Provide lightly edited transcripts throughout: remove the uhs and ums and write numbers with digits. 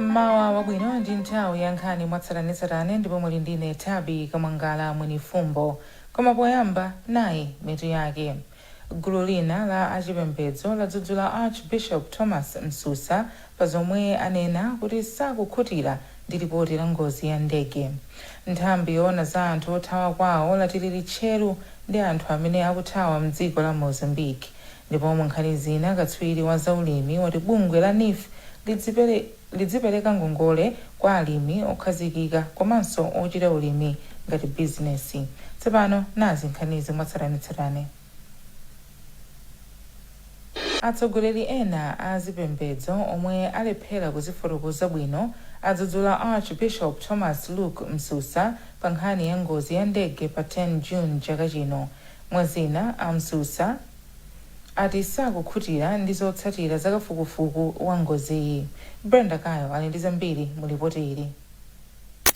Mmawa wabwino. Ndi nthawi ya nkhani mwatsatanetsatane ndipo muli ndine Tabi Kamwangala Mwenifumbo. Koma poyamba, nayi mitu yake. Gulu lina la achipembedzo ladzudzula Archbishop Thomas Msusa pa zomwe anena kuti sakukhutira ndi lipoti la ngozi ya ndege. Nthambi yoona za anthu othawa kwawo lati lili tcheru ndi anthu amene akuthawa mdziko la Mozambique. Ndipo mu nkhani zina, katswiri wa zaulimi wati bungwe la NEEF lidzipereka ngongole kwa alimi okhazikika komanso ochita ulimi ngati bizinesi. Tsopano nazi nkhanizi mwatsatanetsatane. Atsogoleri ena a zipembedzo omwe alephera kuzifotokoza bwino adzudzula Archbishop Thomas Luke Msusa pa nkhani ya ngozi ya ndege pa 10 June chaka chino. Mwazina, a Msusa ati sakukhutira ndi zotsatira za kafukufuku wa ngoziyi. Brenda Kayo ali ndi zambiri mu lipoti ili.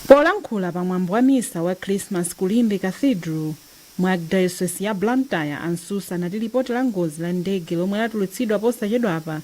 Polankhula pamwambo wa misa wa Christmas ku Limbe Cathedral mu Archdiocese ya Blantyre, a Msusa anati lipoti la ngozi la ndege lomwe latulutsidwa posachedwapa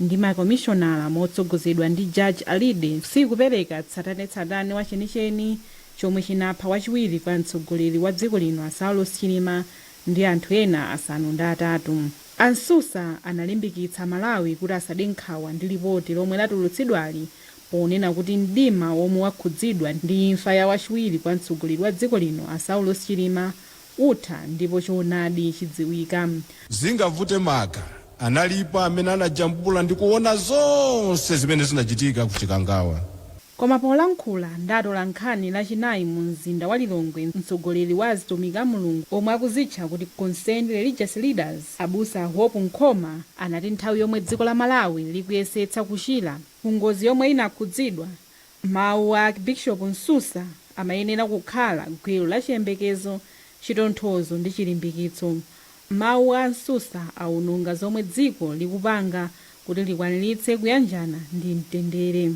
ndi makomishonala motsogozedwa ndi Judge Alide sikupereka tsatanetsatane wa chenicheni chomwe chinapha wachiwiri kwa mtsogoleri wa dziko lino a Saulos Chilima ndi anthu ena 8. A Msusa analimbikitsa Malawi kuti asade nkhawa ndi lipoti lomwe latulutsidwali, ponena kuti mdima womwe wakhudzidwa ndi imfa ya wachiwiri kwa mtsogoleri wa dziko lino a Saulos Chilima utha ndipo choonadi chidziwika. Zingavute maka analipo amene anajambula ndi kuona zonse zimene zinachitika ku Chikangawa. Koma polankhula ndi atolankhani Lachinayi mu mzinda wa Lilongwe, mtsogoleri wa azitumiki a Mulungu omwe akuzitcha kuti Concerned Religious Leaders, Abusa Hope Nkhoma, anati nthawi yomwe dziko la Malawi likuyesetsa kuchira ku ngozi yomwe inakhudzidwa, mawu a Archbishop Msusa amayenera kukhala gwero la chiyembekezo, chitonthozo ndi chilimbikitso. Mawu a Msusa awononga zomwe dziko likupanga kuti likwaniritse kuyanjana ndi mtendere.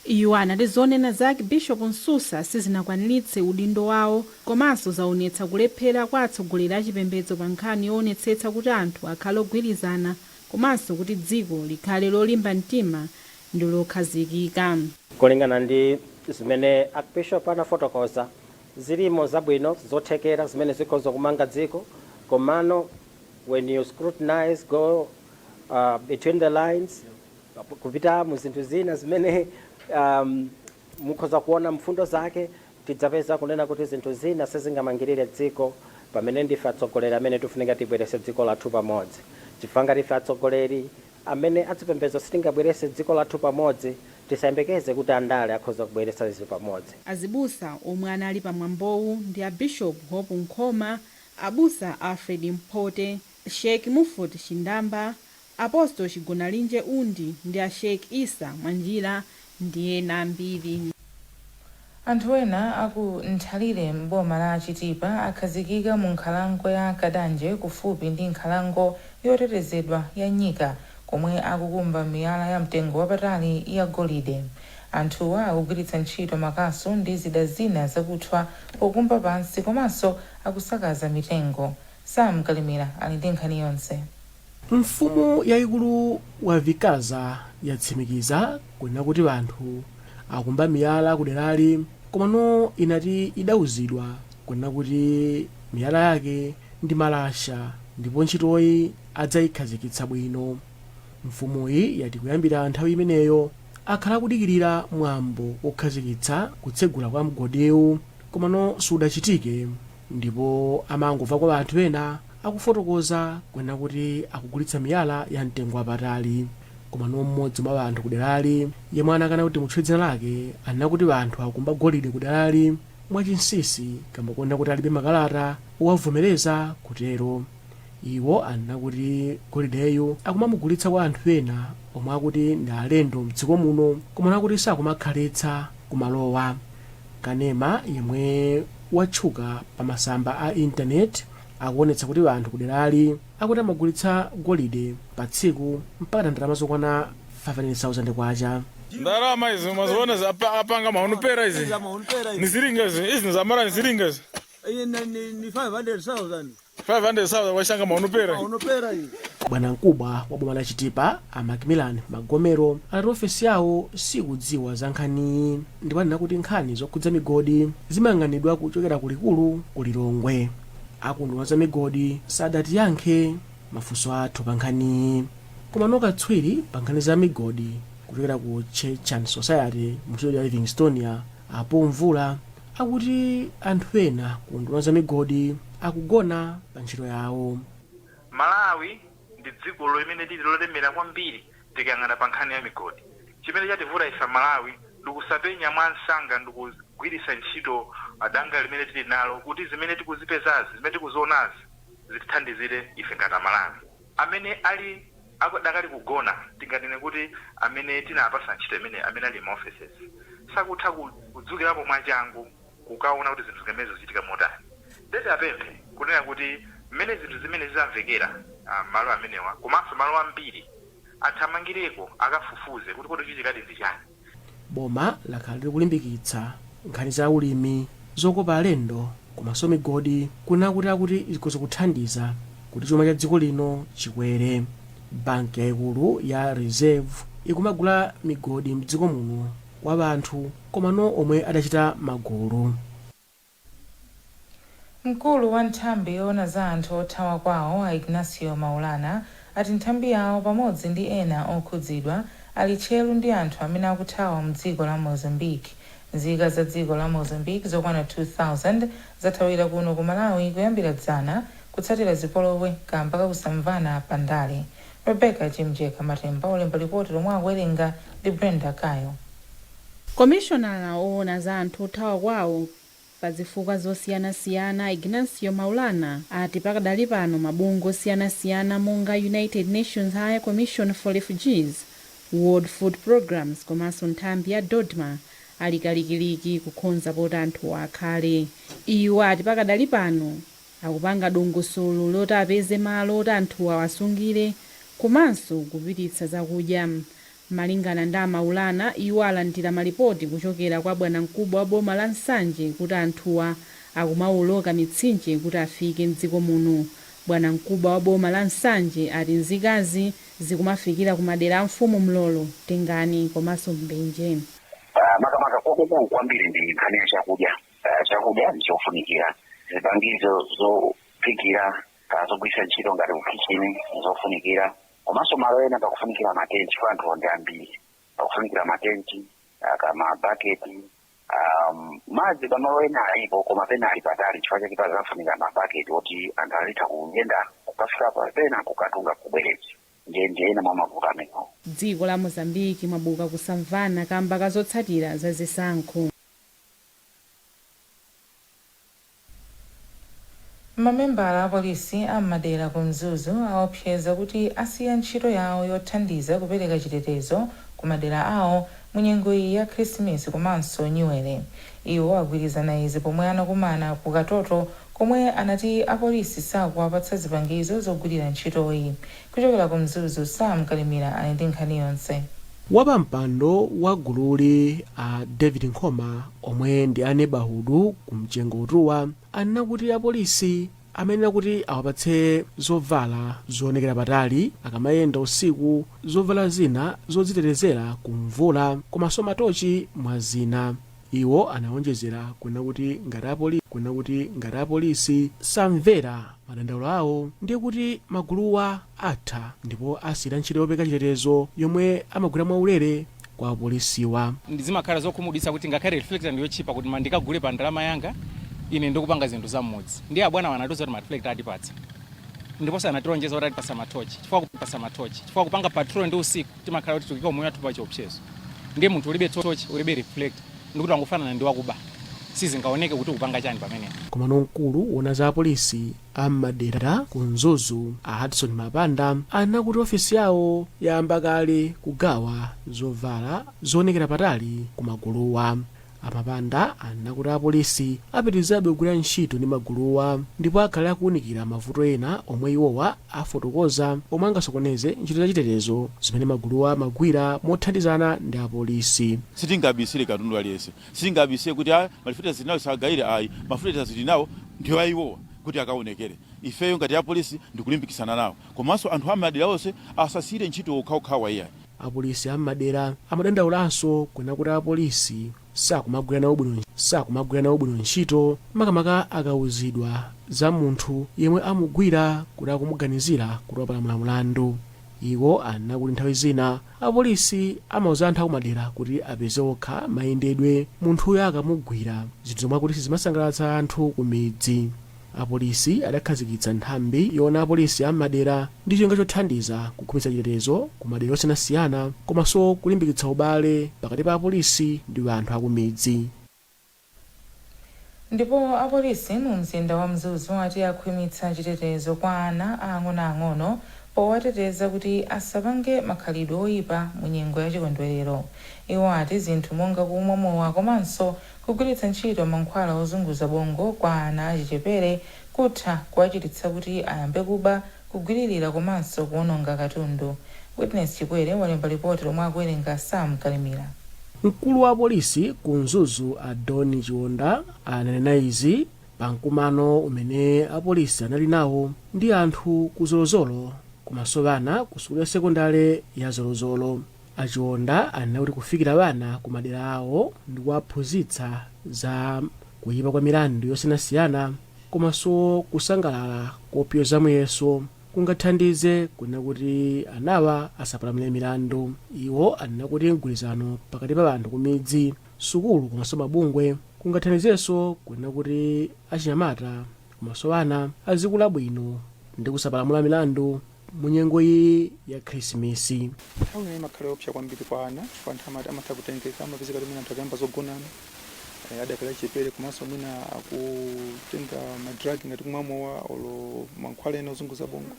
Iwo anati zonena za Archbishop Msusa sizinakwaniritse udindo wawo komanso zaonetsa kulephera kwa atsogoleri achipembedzo pa nkhani yoonetsetsa kuti anthu akhale ogwirizana komanso kuti dziko likhale lolimba mtima ndi lokhazikika. Kulingana ndi zimene Archbishop anafotokoza, zilimo zabwino zothekera zimene zikhoza kumanga dziko, komano when you scrutinize, go between the lines, kupita mu zinthu zina zimene mukhoza kuona mfundo zake, tidzapeza kunena kuti zinthu zina sizingamangirire dziko pamene ndife atsogoleri amene tifunika tibwerese dziko lathu pamodzi, chifukwa ngati ife atsogoleri amene azipembedzo sitingabwerese dziko lathu pamodzi, tisayembekeze kuti andale akhoza kubweresa izi pamodzi. Azibusa omwe anali pamwambowu ndi a Bishop Hope Nkhoma, Abusa Alfred Mpote, Sheikh Mufut Chindamba, Apostle Chigonalinje Undi ndi a Sheikh Isa Mwanjira ndi ena ambiri. Anthu ena aku Nthalire m'boma la Chitipa akhazikika mu nkhalango ya Kadanje kufupi ndi nkhalango yotetezedwa ya Nyika, komwe akukumba miyala ya mtengo wapatali ya golide. Anthuwa akugwiritsa ntchito makasu ndi zida zina zakuthwa pokumba pansi komanso akusakaza mitengo. Sam Kalimira ali ndi nkhani yonse. Mfumu yayikulu wa Vikaza yatsimikiza kunena kuti anthu akumba miyala kuderali, komano inati idawuzidwa kunena kuti miyala yake ndi malasha ndipo ntchitoyi adzayikhazikitsa bwino. Mfumuyi yati kuyambira nthawi imeneyo akhala akudikirira mwambo wokhazikitsa kutsegula kwa mgodiwu, komano sudachitike, ndipo amangomva kwa anthu ena akufotokoza kunena kuti akugulitsa miyala ya mtengo wapatali. Komano mmodzi mwa anthu kuderali, yemwe anakana kuti mutchule dzina lake, anena kuti anthu akumba golide kuderali mwachinsinsi kamba kuona kuti alibe makalata owavomereza kutero. Iwo anena kuti golideyu akumamugulitsa kwa anthu ena omwe akuti ndi alendo mdziko muno, koma akuti sakumakhalitsa kumalowa. Kanema yemwe watchuka pa masamba a intaneti akuonetsa kuti anthu kuderali akuti amagulitsa golide pa tsiku mpaka ndalama zokwana 500,000 kwacha. Ndarama izi maziona apanga maunupera izi niziringa izi, izi nizamara niziringa izi. Ni 500,000. 500,000 washanga maunopera. Bwanamkubwa wa boma la Chitipa a Macmillan Magomero anati ofesi yawo sikudziwa za nkhaniyi ndipo anena kuti nkhani zokhudza migodi zimayang'anidwa kuchokera kulikulu ku Lilongwe. Akunduna za migodi sadatiyankhe mafunso athu pa nkhaniyi. Koma katswiri pa nkhani za migodi kuchokera ku Church and Society mu ya Livingstonia, apo Mvula, akuti anthu ena ku nduna za migodi akugona pa ntchito yawo. Malawi ndi dziko limene lili lolemera kwambiri tikayang'ana pa nkhani ya migodi. Chimene chativuta ife Malawi ndikusapenya mwansanga ndikugwiritsa ntchito danga limene tili nalo kuti zimene tikuzipezazi, zimene tikuzionazi, zitithandizire ife ngati Amalawi. Amene ali akadakali kugona, tinganene kuti amene tinapasa ntchito imene, amene ali ma offices, sakutha kudzukirapo mwachangu kukaona kuti zinthu zimenezo zichitika motani. Ndeti apemphe kunena kuti mmene zinthu zimene zizamvekera, malo amenewa komanso malo ambiri, athamangireko akafufuze kuti kodi chichitikadi ndi chani. Boma lakhala likulimbikitsa nkhani za ulimi, zokopa alendo komanso migodi, kuna kuti akuti zikhoza kuthandiza kuti chuma cha dziko lino chikwere. Banki yayikulu ya Reserve ikumagula migodi mdziko muno kwa anthu komano omwe adachita magulu. Mkulu wa nthambi yoona za anthu othawa kwawo, a Ignacio Maulana, ati nthambi yawo pamodzi ndi ena okhudzidwa ali tcheru ndi anthu amene akuthawa mdziko la Mozambique. Nzika za dziko la Mozambique zokwana 2000 zathawira kuno ku Malawi kuyambira dzana kutsatira zipolowe kamba kakusamvana pa ndale. Rebecca Chimjeka Matemba olemba ripoti lomwe akuwerenga ndi Brenda Kayo. Komishonala oona za anthu othawa kwawo pa zifukwa zosiyanasiyana, Ignacio Maulana, ati pakadali pano mabungwe osiyanasiyana monga United Nations High Commission for Refugees, World Food Programs komanso nthambi ya DODMA ali kalikiliki kukonza poti anthu akhale. Iwo ati pakadali pano akupanga dongosolo loti apeze malo oti anthuwa awasungire komanso kupititsa zakudya. Malingana ndi Amaulana, iwo alandira malipoti kuchokera kwa bwanamkubwa wa boma la Nsanje kuti anthuwa akumawoloka mitsinje kuti afike mdziko muno. Bwanamkubwa wa boma la Nsanje ati nzikazi zikumafikira ku madera a mfumu Mlolo, Tengani komanso Mbenje. Makamaka kwakukulu kwambiri ndi nkhani ya chakudya. Chakudya ndichofunikira, zipangizo zophikira kana zogwiritsa ntchito ngati kukichini zofunikira, komanso malo ena pakufunikira matenti kwa anthu ndi ambiri, pakufunikira matenti, kama baketi, madzi pamalo ena alipo koma pena ali patali, chifukwa chake pazafunika mabaketi oti anthu azitha kuyenda kukafika pena kukatunga kubweretsa. Ndiye ena mwa mavuto amenewo. Dziko la Mozambiki mwabuka kusamvana kamba kazotsatira za zisankho. Mamembala a polisi am'madera ku Mzuzu aopseza kuti asiya ntchito yawo yothandiza kupereka chitetezo ku madera awo mu nyengo iyi ya Khrisimisi komanso Nyuwere. Iwo agwirizana izi pomwe anakumana ku Katoto komwe anati apolisi sakuwapatsa zipangizo zogwirira ntchitoyi. Kuchokera ku Mzuzu, Sam Kalimira ali ndi nkhani yonse. Wapampando wa gululi, a David Nkhoma, omwe ndi a neighborhood ku Mchengo Utuwa, anena kuti apolisi amenena kuti awapatse zovala zoonekera patali akamayenda usiku, zovala zina zodzitetezera ku mvula komanso matochi mwa zina. Iwo anawonjezera kunena kuti ngati apolisi samvera madandaulo awo, ndiye kuti maguluwa atha ndipo asiyira ntchito yopereka chitetezo yomwe amagwira mwaulere kwa apolisiwa. Zimakhala zokhumudwitsa kuti ngakhale reflector ndiyochipa kuti ndikagule pa ndalama yanga ine ndikupanga zinthu za mmudzi. Ndiye abwana wanatiuza kuti ma reflector atipatsa, ndiponso anatilonjeza kuti atipatsa matochi, chifukwa kupasa matochi, chifukwa kupanga patrol ndi usiku timakhala kuti tikuyika moyo wathu pa chiopsezo. Ndiye munthu ulibe tochi, ulibe reflector, ndikuti wangofanana ndi wakuba, sizingaoneke kuti kupanga chani pamenepo. Komano mkulu wona za apolisi am'madera ku Mzuzu, a Hudson Mapanda, anena kuti ofisi yawo yayamba kale kugawa zovala zoonekera patali ku maguluwa. Amapanda anena kuti apolisi apitirizabe kugwira ntchito ndi maguluwa ndipo akhale akuwunikira mavuto ena omwe iwowa afotokoza omwe angasokoneze ntchito zachitetezo zimene maguluwa amagwira mothandizana ndi apolisi. Sitingabisire katundu aliyense, sitingabisire kuti ma reflectors tinawo sagayire ayi. Ma reflectors tinawo ndiwo ayiwowa. Kuti akaonekere ifeyo ngati apolisi ndikulimbikitsana nawo, komanso anthu amadera onse asasiyire ntchito okhaokhawa iyayi. Apolisi am'madera amadandaulanso kunena kuti apolisi sakumagwira nawo bwino ntchito, makamaka akawuzidwa za munthu yemwe amugwira kuti akumuganizira kuti wapalamula mlandu. Iwo anena kuti nthawi zina apolisi amauza anthu akumadera kuti apeze okha mayendedwe munthuyo akamugwira, zinthu zomwe akuti sizimasangalatsa anthu ku midzi. Apolisi adakhazikitsa nthambi yoona apolisi am'madera ndi cholinga chothandiza kukhwimitsa chitetezo ku madera osiyanasiyana komanso kulimbikitsa ubale pakati pa apolisi ndi anthu akumidzi. Ndipo apolisi mu mzinda wa Mzuzu ati akhwimitsa chitetezo kwa ana ang'onoang'ono powateteza kuti asapange makhalidwe oyipa mu nyengo ya chikondwerero. Iwo ati zinthu monga kumwa mowa komanso kugwiritsa ntchito mankhwala ozunguza bongo kwa ana achichepere kutha kuwachititsa kuti ayambe kuba, kugwiririra komanso kuwononga katundu. Witness Chikwere walemba ripoti lomwe akuwerenga Sam Kalimira. Mkulu wa polisi ku Mzuzu, a Doni Chiwonda, ananena izi pa mkumano umene apolisi anali nawo ndi anthu ku Zolozolo komanso ana ku sukulu ya sekondale ya Zolozolo. Achiwonda anena kuti kufikira bana ku madera awo ndi kuwaphunzitsa za kuyipa kwa milandu yosiyanasiyana komanso kusangalala kopyoza muyeso kungathandize kunena kuti anawa asapalamule milandu. Iwo anena kuti mgwirizano pakati pa anthu ku midzi, sukulu komanso mabungwe kungathandizenso kunena kuti achinyamata komanso ana azikula bwino ndi kusapalamula milandu mu nyengo iyi ya Khrisimisi. Nthawi imene imakhala yoopsa kwambiri kwa ana chifukwa anthu amatha kutengeka, amapezeka kuti mwina anthu akuyamba zogonana adakali achepere, komanso mwina akutenga ma drugs ngati kumwa mowa olo mankhwala ena ozunguza bongo,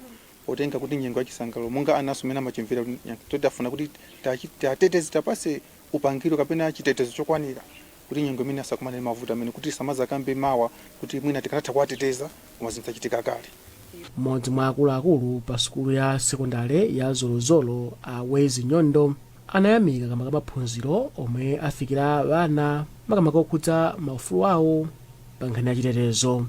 potenga kuti nyengo yachisangalalo. Monga anaso amene amachimvera kuti afuna kuti tiateteze, tapase upangiro kapena chitetezo chokwanira kuti nyengo imene asakumane ndi mavuto amene kuti samazakambe mawa kuti mwina tikanatha kuwateteza koma zinthu zachitika kale. Mmodzi mwa akuluakulu pa sukulu ya sekondale ya Zolozolo, a Wezi Nyondo, anayamika kamba ka maphunziro omwe afikira bana, makamaka okhudza maufulu awo pa nkhani ya chitetezo.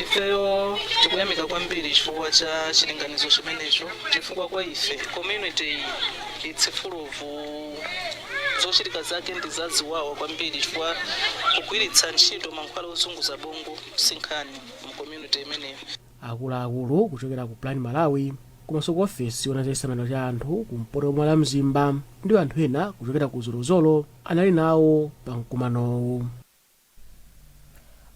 Ifeyo tikuyamika kwambiri chifukwa cha chilinganizo chimenecho, chifukwa kwa ife community iyi it's full of zochitika zake ndi zaziwawa kwambiri, chifukwa kugwiritsa ntchito mankhwala ozunguza bongo sinkhani mu community imeneyo. Akuluakulu kuchokera ku Plan Malawi komanso ku ofesi yoona za chisamaliro cha anthu kumpoto mwa la Mzimba ndi anthu ena kuchokera ku Zolozolo anali nawo pa mkumanowu.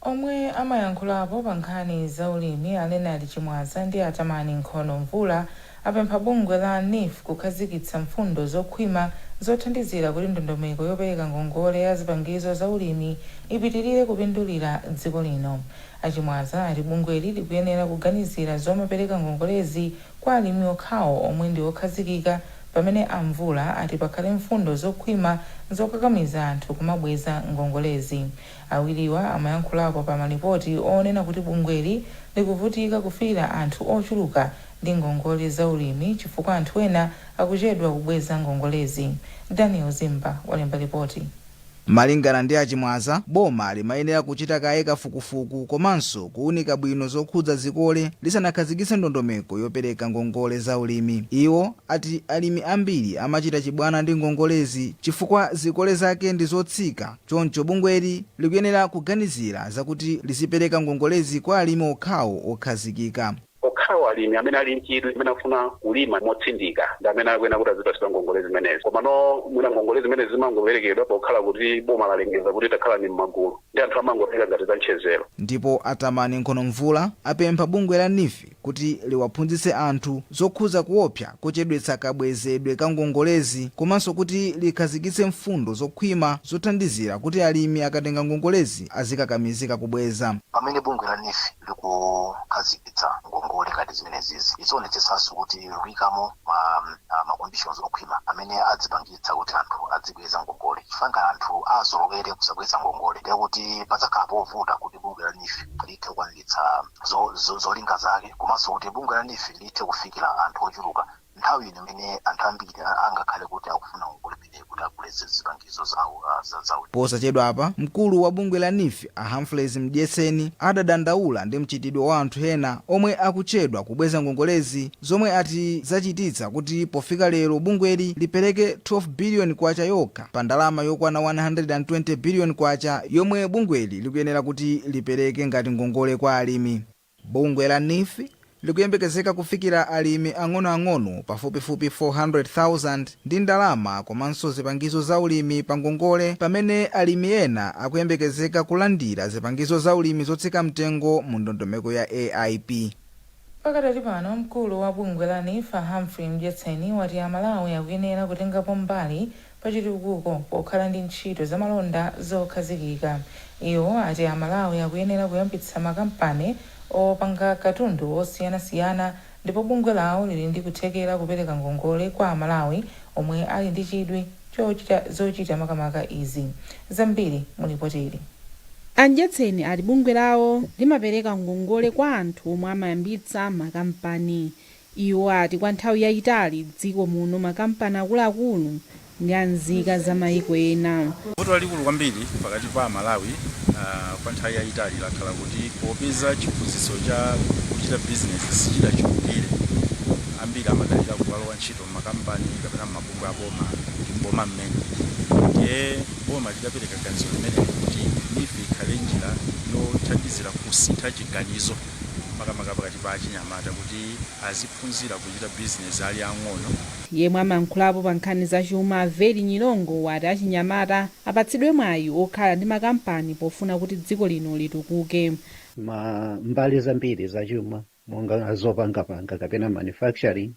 Omwe amayankhulapo pa nkhani za ulimi, a Leonard Chimwaza ndi Atamani Nkhono Mvula, apempha bungwe la NEEF kukhazikitsa mfundo zokhwima zothandizira kuti ndondomeko yopereka ngongole ya zipangizo za ulimi ipitirire kupindulira dziko lino. Achimwaza ati bungweli likuyenera kuganizira zomapereka ngongolezi kwa alimi okhawo omwe ndi okhazikika, pamene Amvula ati pakhale mfundo zokhwima zokakamiza anthu kumabweza ngongolezi. Awiriwa amayankhulapo pa malipoti onena kuti bungweli likuvutika kufikira anthu ochuluka ndi ngongole za ulimi chifukwa anthu ena akuchedwa kubweza ngongolezi. Daniel Zimba walemba ripoti. Malingana ndi Achimwaza, boma limayenera kuchita kaye kafukufuku komanso kuwunika bwino zokhudza zikole lisanakhazikitse ndondomeko yopereka ngongole za ulimi. Iwo ati alimi ambiri amachita chibwana ndi ngongolezi chifukwa zikole zake ndi zotsika, choncho bungweli likuyenera kuganizira zakuti lizipereka ngongolezi kwa alimi okhawo okhazikika. Okhawo alimi amene ali mchidwi, amene akufuna kulima motsindika, ndi amene akuyenera kuti azipatsidwa ngongole zimenezi. Komano mwina ngongole zimenezi zimangoperekedwa pokhala kuti boma lalengeza kuti takhala ni m'magulu, ndi anthu amangotenga ngati za mchezero. Ndipo Atamani Nkhonomvula apempha bungwe la NEEF kuti liwaphunzitse anthu zokhudza kuopsa kochedwetsa kabwezedwe ka ngongolezi, komanso kuti likhazikitse mfundo zokhwima zothandizira kuti alimi akatenga ngongolezi azikakamizika kubweza. Pamene bungwe la NEEF likukhazikitsa ngongole ngati zimenezizi, lizionetsetsanso kuti likuyikamo ma conditions okhwima amene adzipangitsa kuti anthu adzibweza ngongole, chifukwa ngati anthu azolowere kusabweza ngongole, ndiye kuti padzakhala povuta kuti bungwe la NEEF lithe kukwaniritsa zolinga zake, komanso kuti bungwe la NEEF lithe kufikira anthu ochuluka nthawi ino imene anthu ambiri angakhale kuti akufuna ngongole imeneyi. imeneyi kuti agule zipangizo zawo zawo. Posachedwa apa, mkulu wa bungwe la NEEF a Humphreys Mdyetseni adadandaula ndi mchitidwe wa anthu ena omwe akuchedwa kubweza ngongolezi, zomwe ati zachititsa kuti pofika lero bungweli lipereke 12 billion kwacha yokha pa ndalama yokwana 120 billion kwacha yomwe bungweli likuyenera kuti lipereke ngati ngongole kwa alimi. Bungwe la NEEF likuyembekezeka kufikira alimi ang'onoang'ono pafupifupi 400,000 ndi ndalama komanso zipangizo za ulimi pa ngongole, pamene alimi ena akuyembekezeka kulandira zipangizo za ulimi zotsika mtengo mu ndondomeko ya AIP. Pakadali pano, mkulu wa bungwe la NEEF Humphrey Mdyetseni wati Amalawi akuyenera kutengapo mbali pachitukuko pokhala ndi ntchito zamalonda zokhazikika. Iwo ati Amalawi akuyenera kuyambitsa makampani opanga katundu osiyanasiyana, ndipo bungwe lawo lili ndi kuthekera kupereka ngongole kwa Amalawi omwe ali ndi chidwi chochita zochita makamaka izi. Zambiri mulipoteli. A Mdyetseni ati bungwe lawo limapereka ngongole kwa anthu omwe amayambitsa makampani. Iwo ati kwa nthawi yayitali dziko muno makampani akuluakulu ndi anzika za mayiko ena. Vuto lalikulu kwambiri pakati pa Amalawi kwa nthawi yayitali lakhala kuti popeza chiphunzitso cha kuchita bizinesi sichidachulukire, ambiri amadalira kukalowa ntchito m'makampani kapena m'mabungwe aboma ndi mboma mmene. Ndiye boma lidapereka ganizo limeneli kuti NEEF ikhale njira yothandizira kusintha chiganizo, makamaka pakati pa achinyamata, kuti aziphunzira kuchita bizinesi ali ang'ono. Yemwe amayankhulapo pa nkhani zachuma Veli Nyirongo wati achinyamata apatsidwe mwayi okhala ndi makampani pofuna kuti dziko lino litukuke. Ma mbali zambiri zachuma monga zopangapanga kapena manufacturing,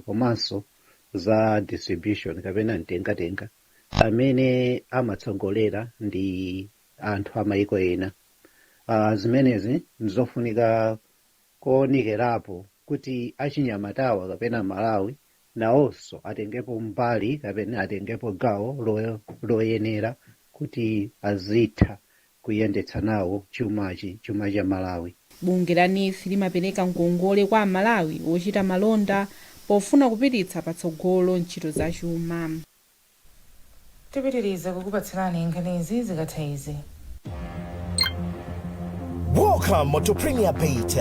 komanso za distribution kapena mtengatenga, amene amatsogolera ndi anthu amayiko ena. Zimenezi ndizofunika kuonekerapo kuti achinyamatawa kapena Malawi nawonso atengepo mbali kapena atengepo gawo loyenera kuti azitha kuyendetsa nawo chumachi, chuma cha Malawi. Bungwe la NEEF limapereka ngongole kwa Amalawi ochita malonda pofuna kupititsa patsogolo ntchito zachuma. Tipitiriza kukupatsirani nkhanizi zikatha izi. Welcome to Premier Bet.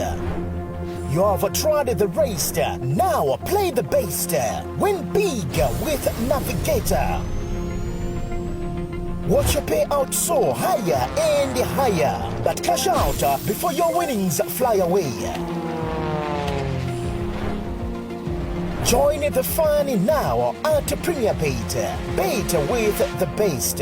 You have tried the rest. Now play the best. Win big with Navigator. Watch your payout soar higher and higher. But cash out before your winnings fly away. Join the fun now at Premier Bet. Bet with the best.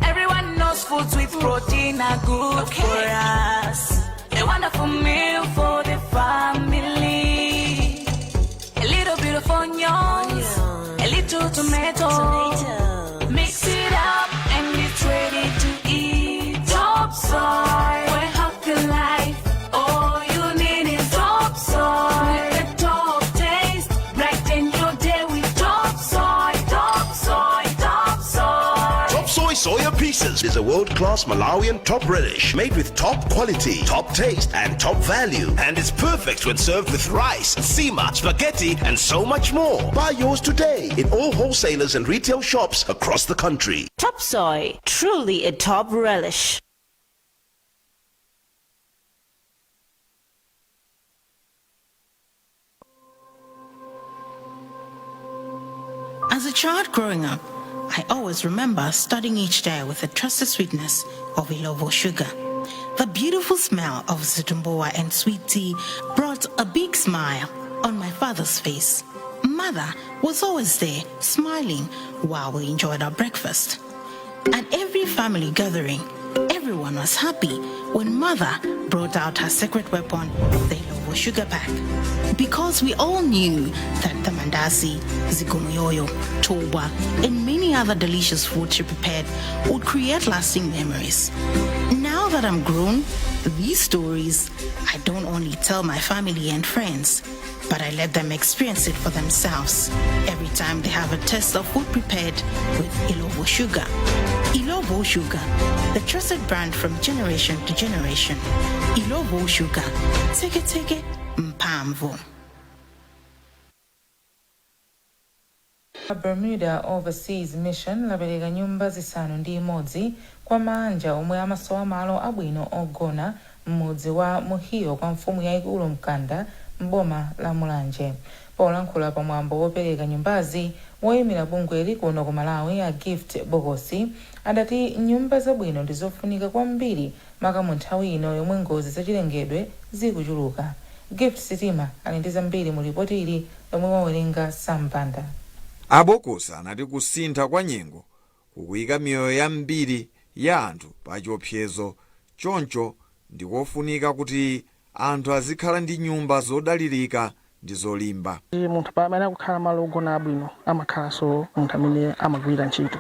Everyone knows foods with protein are good for us. A wonderful meal for the family. A little bit of onions, a little tomato. Mix it up and it's ready to eat. Top Soy, for a healthy life. All you need is Top Soy. With the top taste, brighten your day with Top Soy, Top Soy, Top Soy. Top Soy Soya Pieces is a world-class Malawian top relish made with top quality, top taste, and top value. And it's perfect when served with rice, nsima, spaghetti, and so much more. Buy yours today in all wholesalers and retail shops across the country. Top Soy, truly a top relish. As a child growing up, I always remember starting each day with the trusted sweetness of Illovo sugar. The beautiful smell of zitumbuwa and sweet tea brought a big smile on my father's face. Mother was always there, smiling while we enjoyed our breakfast. At every family gathering, everyone was happy when Mother brought out her secret weapon, the Illovo sugar pack. Because we all knew that the mandasi, zikomoyoyo, toba, and many other delicious food she prepared would create lasting memories. Now that I'm grown, these stories I don't only tell my family and friends, but I let them experience it for themselves every time they have a taste of food prepared with Illovo sugar. Illovo Sugar, the trusted brand from generation to generation. Illovo Sugar, teke teke mphamvu. Bermuda Overseas Mission lapereka nyumba 6 kwa mabanja omwe amasowa malo abwino ogona m'mudzi wa Muhiyo kwa mfumu yayikulu Mkanda m'boma la Mulanje. Polankhula pamwambo wopereka nyumbazi, woyimira bungweli kuno ku Malawi, a Gift Bokosi, adati nyumba zabwino ndi zofunika kwambiri, maka mu nthawi ino yomwe ngozi zachilengedwe zikuchuluka. Gift Sitima ali ndi zambiri mu ripoti ili lomwe wawerenga Sambanda. Abokosi anati kusintha kwa nyengo kukuyika miyoyo yambiri ya anthu pa chiopsezo, choncho ndikofunika kuti anthu azikhala ndi nyumba zodalirika ndi zolimba. Munthu pamene akukhala malo ogona abwino, amakhalanso munthu amene amagwira ntchito.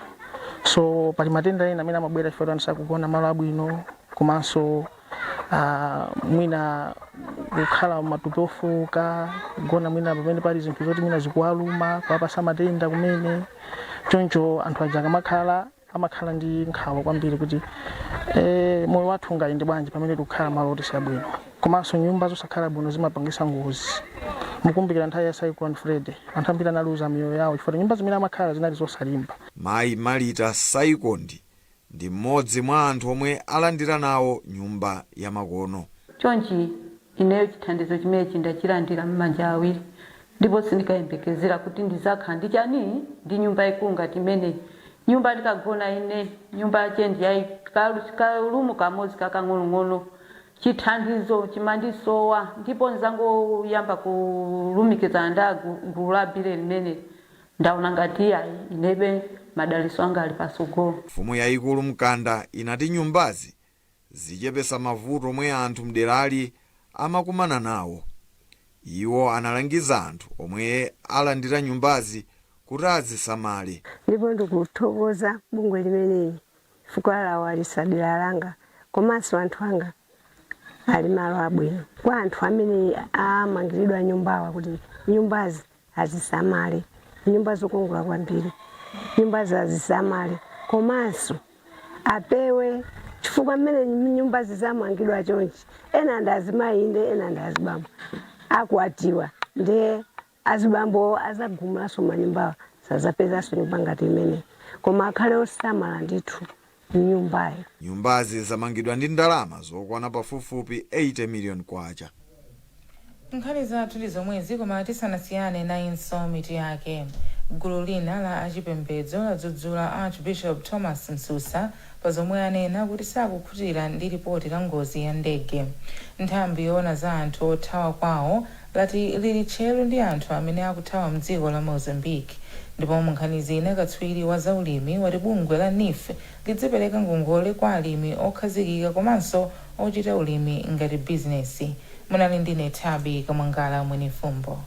So pali matenda ena amene amabwera chifukwa anthu sakugona malo abwino, komanso mwina kukhala matupi ofoka, kugona mwina pamene pali zinthu zoti mwina zikuwaluma, kuwapasa matenda kumene. Choncho anthu aja akamakhala, amakhala ndi nkhawa kwambiri kuti moyo wathu ungayende bwanji pamene tikukhala malo oti siabwino. Komanso nyumba zosakhala bwino zimapangisa ngozi. Mukumbukira nthawi ya Cyclone Freddy, anthu ambiri analuza miyoyo yawo chifukwa nyumba zimene amakhala zinali zosalimba. Mayi Malita Saikondi ndi mmodzi mwa anthu omwe alandira nawo nyumba ya makono. Chonchi ineyo chithandizo chimenechi ndachilandira m'manja awiri, ndipo sindikayembekezera kuti ndizakhala ndi chani, ndi nyumba ikulu ngati imeneyi. Nyumba ndikagona ine, nyumba yache ndi kalumu kamodzi kakang'onong'ono. Chithandizo chimandisowa, ndipo nzangoyamba kulumikizana ndi gulu la bile limene ndaona ngati ayi, inebe madaliso anga ali pasogolo. Mfumu yayikulu Mkanda inati nyumbazi zichepesa mavuto omwe anthu mderali amakumana nawo. Iwo analangiza anthu omwe alandira nyumbazi kuti azisamale. Ndipo ndikuthokoza bungwe limeneli chifukwa lawalitsa dera langa, komanso anthu anga ali malo abwino. Kwa anthu amene amangiridwa nyumbawa, kuti nyumbazi azisamale. Nyumba zokongola kwambiri, nyumbazi azisamale, komanso apewe, chifukwa mmene nyumbazi zamangidwa chonchi, ena ndi azimayi inde, ena ndi azibambo akwatiwa, ndiye azibambo azagumulanso manyumbawa, sazapezanso nyumba ngati imene, koma akhale osamala ndithu nyumbayo. Nyumbazi zamangidwa ndi ndalama zokwana pafupifupi 80 million kwacha. Nkhani zathu ndi zomwezi, koma tisanasiyane nayinso mitu yake. Gulu lina la achipembedzo ladzudzula Archbishop Thomas Msusa pa zomwe anena kuti sakukhutira ndi ripoti la ngozi ya ndege. Nthambi yoona za anthu othawa kwawo lati lili tcheru ndi anthu amene akuthawa mdziko la Mozambique. Ndipo mu nkhani zina, katswiri wa zaulimi wati bungwe la NEEF lidzipereka ngongole kwa alimi okhazikika komanso ochita ulimi ngati bizinesi. Munali ndine Thabi Kamwangala Mwenifumbo.